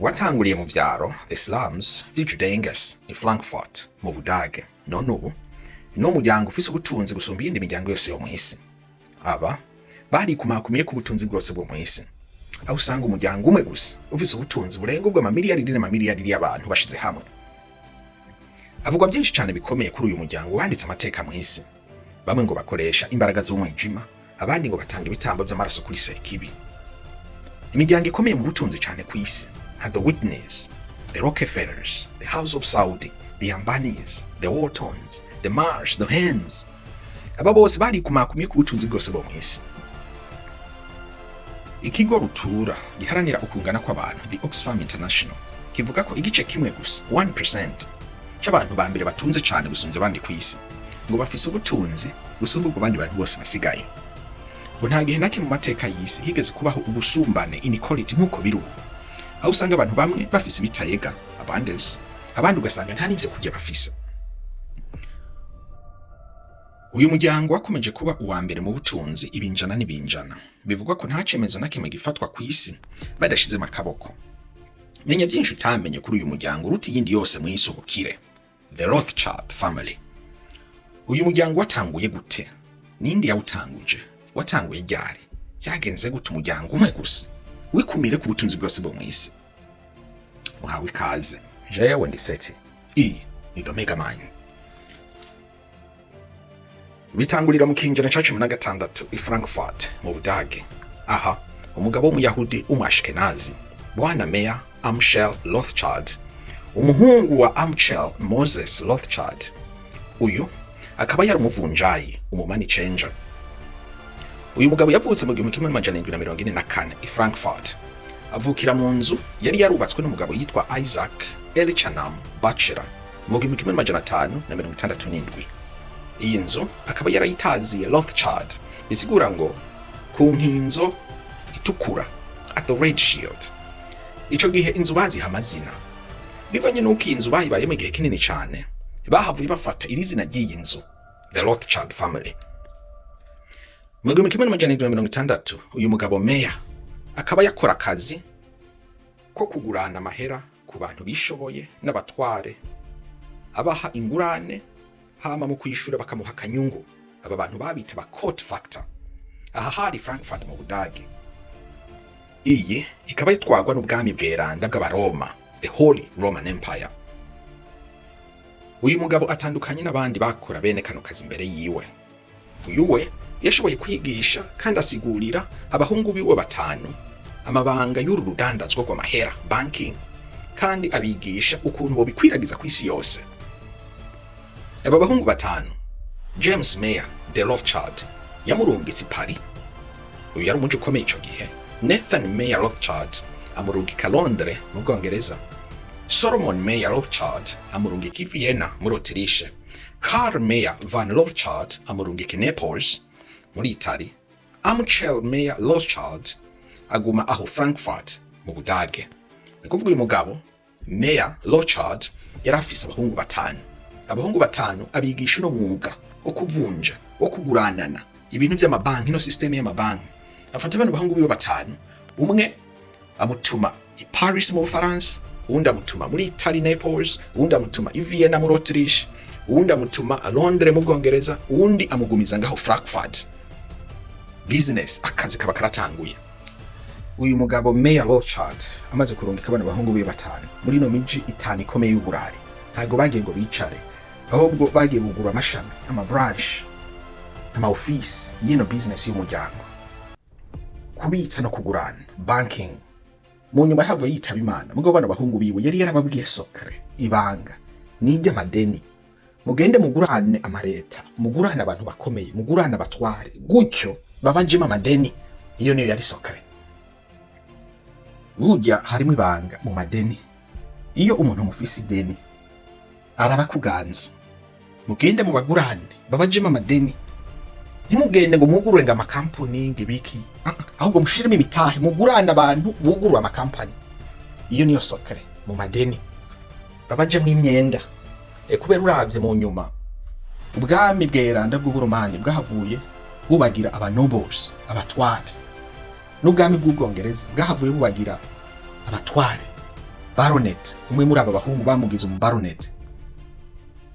Watanguriye mu vyaro, the slums vy'i Judengasse i Frankfurt mu Budage. None ubu ni wo muryango ufise ubutunzi gusumba iyindi miryango yose yo mw'isi. Aba barikumakumiye ku butunzi bwose bwo mw'isi, aho usanga umuryango umwe gusa ufise ubutunzi burenga ubw'amamiliyaridi n'amamiliyaridi y'abantu bashize hamwe. Havugwa byinshi cyane bikomeye kuri uyu muryango wanditse amateka mw'isi. Bamwe ngo bakoresha imbaraga z'umwijima, abandi ngo batanga ibitambo by'amaraso kuri Sekibi. Imiryango ikomeye mu butunzi cyane ku isi nka the Whitneys, the Rockefellers, the House of Saudi, the Ambanis, the Waltons, the Marsh, the Hens, aba bose barikumakumiye ku butunzi bwose bwo mw'isi. Ikigo rutura giharanira ukungana kw'abantu, the Oxfam International, kivuga ko igice kimwe gusa, 1% c'abantu ba mbere batunze cyane gusumbya abandi ku isi, ngo bafise ubutunzi gusumba ubwo bandi bantu bose basigaye. Ngo nta gihe na kimwe mu mateka y'isi higeze kubaho ubusumbane, inequality, nk'uko biri ubu, aho usanga abantu bamwe bafise ibitayega, abundance, abandi ugasanga nta n'ivyo kurya bafise. Uyu muryango wakomeje kuba uwa mbere mu butunzi ibinjana n'ibinjana. Bivugwa ko nta cemezo na kimwe gifatwa ku isi badashizemo akaboko. Menya byinshi utamenye kuri uyu muryango uruta iyindi yose mu isi ubukire, the Rothschild family. Uyu muryango watanguye gute? Ninde yawutanguje? Watanguye ryari? Byagenze gute umuryango umwe gusa wikumire ku butunzi bwose bwo mu isi? Muhawe ikaze. Jewe ndi Seti, iyi ni The Mega Mind. Bitangurira mu kinjana ca 16 i Frankfurt mu Budage. Aha umugabo w'Umuyahudi w'Umwashikenazi, Bwana Meyer Amschel Rothschild, umuhungu wa Amschel Moses Rothschild, uyu akaba yari umuvunjayi, umu money changer. Uyu mugabo yavutse mu 1744 i Frankfurt. Avukira mu nzu yari yarubatswe n'umugabo yitwa Isaac Elchanan Butcherer mu 1567. Iyi nzu akaba yarayitaziye Rothschild, bisigura ngo ku nkinzo itukura, at the red shield. Ico gihe inzu baziha amazina. Bivanye n'uko iyi nzu bayibayemo igihe kinini cyane, bahavuye bafata iri zina ry'iyi nzu, the Rothschild family. Mu 1760 uyu mugabo Meyer akaba yakora akazi ko kugurana amahera ku bantu bishoboye n'abatware, abaha ingurane, hama mu kwishura bakamuha akanyungu. Aba bantu babita ba court factor. Aha hari Frankfurt mu Budage. Iyi ikaba yatwagwa n'ubwami bweranda bw'Abaroma, the Holy Roman Empire. Uyu mugabo atandukanye n'abandi bakora bene kano kazi imbere yiwe. Uyu we yashoboye kwigisha kandi asigurira abahungu biwe batanu amabanga y'uru rudandazwa rw'amahera, banking, kandi abigisha ukuntu bobikwiragiza ku isi yose. Aba bahungu batanu, James Mayer de Rothschild yamurungitse i Paris, uyu yari umuji ukomeye ico gihe. Nathan Mayer Rothschild amurungika Londres mu Bwongereza. Solomon Mayer Rothschild amurungika i Vienna muri Autriche. Karl Mayer van Rothschild amurungika i Naples muri Italy. Amschel Mayer Rothschild aguma aho Frankfurt mu Budage. Ni kuvuga uyu mugabo Mayer Rothschild yari afise abahungu batanu. Abahungu batanu abigisha uno mwuga wo kuvunja, wo kuguranana ibintu by'amabanki, no système y'amabanki. Afata bano bahungu biwe batanu, umwe amutuma i Paris mu Bufaransa, uwundi amutuma muri Italy, Naples, uwundi amutuma i Vienna muri Autriche, uwundi amutuma a Londres mu Bwongereza, uwundi amugumiza ngaho Frankfurt. Business, akazi kaba karatanguye. Uyu mugabo Mayer Rothschild amaze kurungika bano bahungu biwe batanu muri ino miji itanu ikomeye y'Uburayi, ntabwo bagiye ngo bicare, ahubwo bagiye bugura amashami, ama branch, ama office y'ino business y'umuryango, kubitsa no kugurana, banking. Mu nyuma yahavuye yitaba Imana, mugabo bano bahungu biwe yari yarababwiye secret, ibanga n'iry'amadeni: mugende mugurane amareta, mugurane abantu bakomeye, mugurane abatware, gutyo babajemo amadeni. Iyo niyo yari secret. Burya harimo ibanga mu madeni. Iyo umuntu mufise ideni arabakuganza. Mugende mubagurane babajemo amadeni. Ntimugende ngo mugurure ngo amakampani ngo ibiki. Ah, ah, ahubwo mushiremo imitahe, mugurane abantu bugurure amakampani. Iyo niyo secret mu madeni, babajemo imyenda. Kubera uravye mu nyuma ubwami bweranda bw'Uburomani bwahavuye bubagira aba nobles, abatware, n'ubwami bw'Ubwongereza bwahavuye bubagira abatware. Baronet, umwe muri aba bahungu bamugize umu baronet.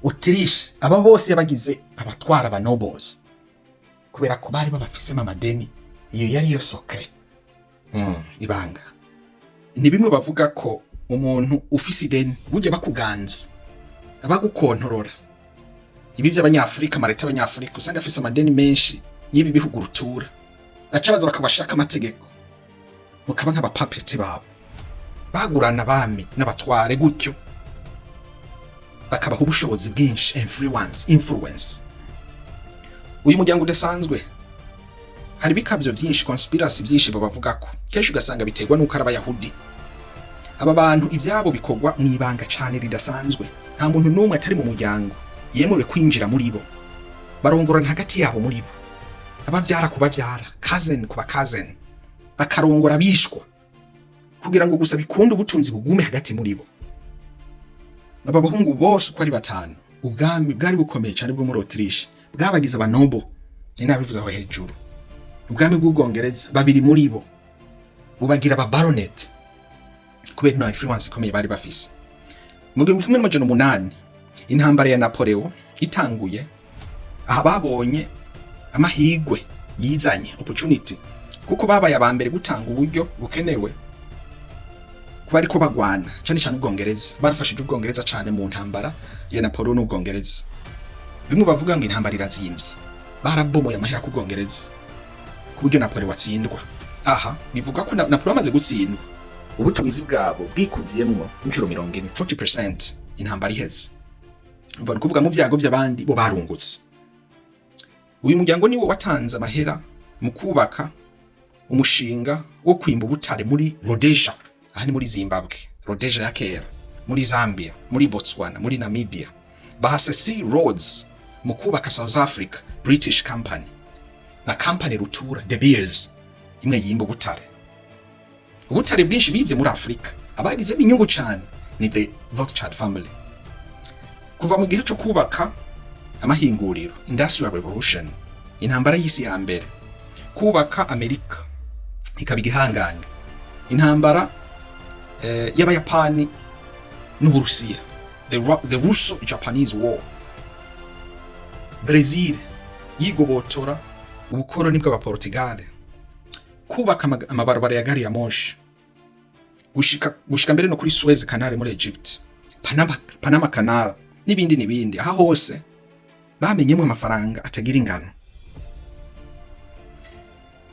Autriche, aba bose yabagize abatwara, aba nobles, kubera ko bari babafisemo amadeni. Iyo yari yo secret, ibanga. Ni bimwe bavuga ko umuntu ufise ideni burya bakuganza, abagukontorora. Ibi by'Abanyafurika, amareta y'Abanyafurika usanga afise amadeni menshi y'ibi bihugu rutura, baca baza bakabashaka amategeko, mukaba nk'abapapeti babo, bagurana abami n'abatware gutyo, bakabaha ubushobozi bwinshi, influence. Uyu muryango udasanzwe, hari ibikabyo byinshi, conspiracy byinshi babavugako. Kenshi ugasanga biterwa n'uko ari Abayahudi. Aba bantu ivyabo bikorwa mu ibanga cane ridasanzwe. Nta muntu n'umwe atari mu muryango yemerewe kwinjira muri bo. Barongorana hagati yabo muri bo, abavyara ku bavyara, cousin ku ba cousin, bakarongora bishwa kugira ngo gusa bikunde ubutunzi bugume hagati muri bo. Aba bahungu bose uko ari batanu, ubwami bwari bukomeye cyane bwo muri Autriche bwabagize aba noble, ni nabivuze aho hejuru. Ubwami bw'Ubwongereza, babiri muri bo bubagira aba baronet kubera ino influence ikomeye bari bafise. Mu 1800, intambara ya Napoleon itanguye, aha babonye amahigwe yizanye, opportunity, kuko babaye aba mbere gutanga uburyo bukenewe kuba ariko bagwana, cyane cyane Ubwongereza. Barafashije Ubwongereza cyane mu ntambara ya Napoleon n'Ubwongereza. Bimwe bavuga ngo intambara irazimvye, barabomoye amahera ku Bwongereza ku buryo Napoleon watsindwa. Aha bivuga ko Napoleon amaze gutsindwa, ubutunzi bwabo bwikuvyemwo inshuro 40, 40%, intambara iheze. Umva, ni ukuvuga mu vyago vy'abandi bo barungutse. Uyu muryango niwo watanze amahera mu kubaka umushinga wo kwimba ubutare muri Rhodesia, aha ni muri Zimbabwe, Rhodesia ya kera, muri Zambia, muri Botswana, muri Namibia. Baha Cecil Rhodes mu kubaka South Africa British Company na company rutura De Beers, imwe yimba ubutare. Ubutare bwinshi bivye muri Afrika, abagizemo inyungu cyane ni the Rothschild family. Kuva mu gihe cyo kubaka amahinguriro, Industrial Revolution, intambara y'isi ya mbere, kubaka Amerika ikaba igihangange, intambara y'Abayapani n'Uburusiya, the Russo Japanese War, Brazil yigobotora ubukoroni bw'Abaportugal, kubaka amabarabara ya gari ya moshi gushika mbere no kuri Suez Canal muri Egypt, Panama Canal n'ibindi n'ibindi. Aha hose bamenyemwe amafaranga atagira ingano.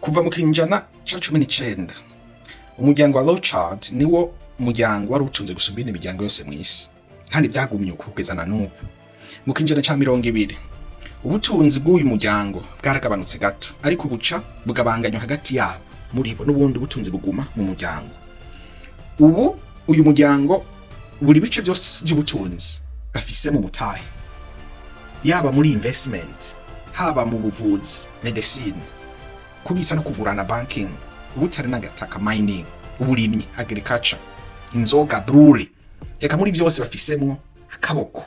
Kuva mu kinjana ca 19, umuryango wa Rothschild niwo muryango wari utunze gusumba iyindi miryango yose mw'isi, kandi byagumye uko kugeza na n'ubu. Mu kinjana ca 20, ubutunzi bw'uyu muryango bwaragabanutse gato, ariko buca bugabanganywa hagati yabo muri bo, n'ubundi butunzi buguma mu muryango. Ubu uyu muryango buri bice byose by'ubutunzi bafise mu mutahe, yaba muri investment, haba mu buvuzi, medicine, kubitsa no kugurana, banking, ubutare n'agataka, mining, uburimyi, agriculture, inzoga, brewery, reka muri byose bafisemwo akaboko.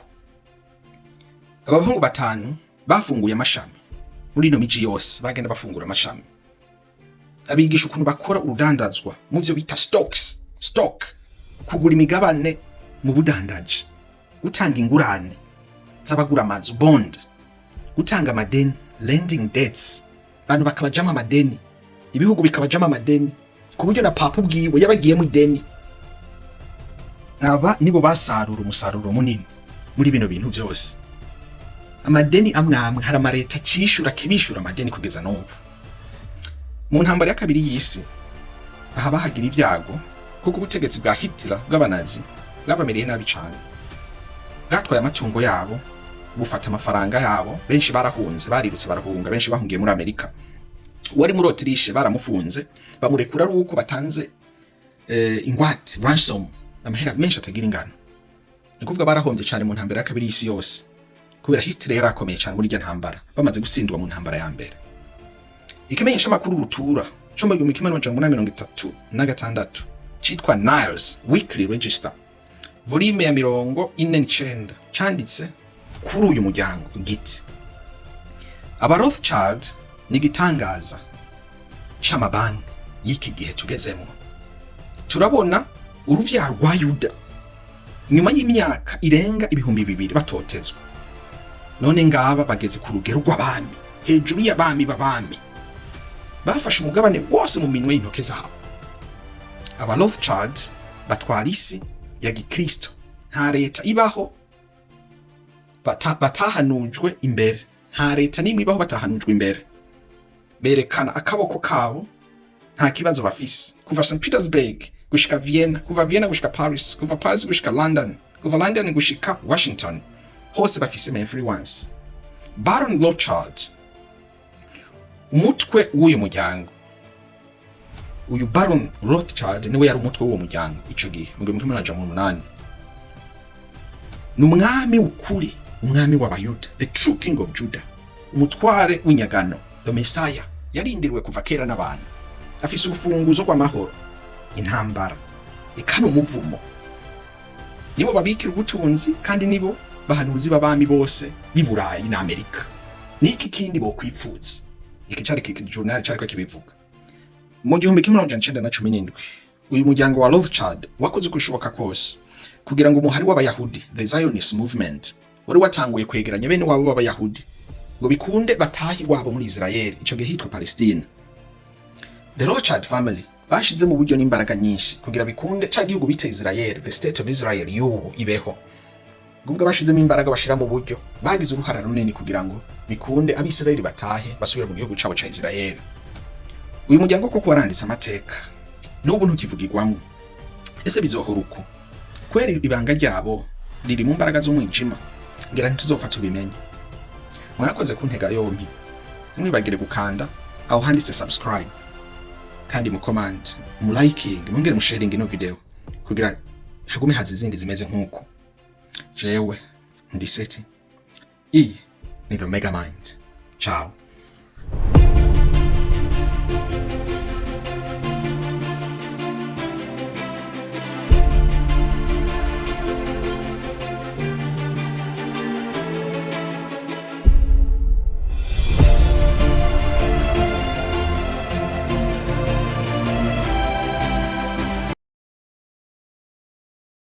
Abahungu batanu bafunguye amashami muri ino miji yose, bagenda bafungura amashami, abigisha ukuntu bakora urudandazwa mu byo bita stocks, stock, kugura imigabane mu budandaji, gutanga ingurane z'abagura amazu, bond, gutanga amadeni, lending debts, abantu bakabajamo amadeni, ibihugu bikabajamo amadeni, ku buryo na papa ubwiwe yabagiyemo ideni. Aba nibo basarura umusaruro munini muri bino bintu byose. Amadeni amwe amwe, hari amareta acishura, akibishura amadeni kugeza n'ubu. Mu ntambara ya kabiri y'isi, aha bahagira ibyago, kuko ubutegetsi bwa Hitler bw'Abanazi bwabamereye nabi cane, bwatwaye amatungo yabo, bufata amafaranga yabo. Benshi barahunze, barirutse barahunga, benshi bahungiye muri Amerika. Uwari muri Autriche baramufunze, bamurekura ari uko batanze ingwate, ransom, amahera menshi atagira ingano. Ni kuvuga barahombye cyane mu ntambara ya kabiri y'isi yose, kubera Hitler yari akomeye cyane muri iryo ntambara, bamaze gutsindwa mu ntambara ya mbere. Ikimenyesha makuru rutura cyo mu 1836 citwa Niles Weekly Register, volume ya 49, canditse kuri uyu muryango giti: "Aba Rothschild ni igitangaza c'amabanki y'iki gihe tugezemo. Turabona Uruvyaro rwa Yuda, nyuma y'imyaka irenga 2000 batotezwa, none ngaba bageze ku rugero rw'abami, hejuru y'abami b'abami. Bafashe umugabane wose mu minwe y'intoke zabo. Aba Rothschild batwara isi ya gikristo. Nta leta ibaho batahanujwe imbere, nta leta n'imwe ibaho batahanujwe imbere. Berekana akaboko kabo, nta kibazo bafise. Kuva St Petersburg gushika Vienna, kuva Vienna gushika Paris, kuva Paris gushika London, kuva London gushika Washington, hose bafise ma influence. Baron Rothschild, umutwe w'uyu muryango, uyu Baron Rothschild niwe yari umutwe w'uwo muryango ico gihe mu 1808. Ni umwami w'ukuri, umwami w'Abayuda, the true king of Judah, umutware w'inyagano, the Messiah yarindiriwe kuva kera n'abantu. Afise urufunguzo rw'amahoro, intambara, eka n'umuvumo. Nibo babikira ubutunzi kandi nibo bahanuzi b'abami bose b'i Burayi na Amerika. Niki kindi bokwipfuza? Iki cari iki journal cariko kibivuga mu 1917. Uyu muryango wa Rothschild wakoze uko ushoboka kose kugira ngo umuhari w'Abayahudi, the Zionist movement, wari watanguye kwegeranya bene wabo b'Abayahudi ngo bikunde batahe iwabo muri Israel, ico gihe hitwa Palestine. The Rothschild family bashize mu buryo n'imbaraga nyinshi kugira bikunde ca gihugu bita Israel, the state of Israel y'ubu, ibeho. Kuvuga bashizemo imbaraga, bashira mu buryo, bagize uruhara runini kugira ngo bikunde Abisirayeli batahe, basubire mu gihugu cabo ca Israel. Uyu muryango koko waranditse amateka, n'ubu ntukivugirwamo. Ese bizohora uko kweri? Ibanga ryabo riri mu mbaraga z'umwijima, ngira ntituzopfa tubimenye. Mwakoze kuntega yompi. Ntimwibagire gukanda aho handitse subscribe, kandi mu comment, mu liking, mwongere mu sharing ino video kugira hagume haza izindi zimeze nk'uko. Jewe ndi Seti, iyi ni The Mega Mind. Ciao.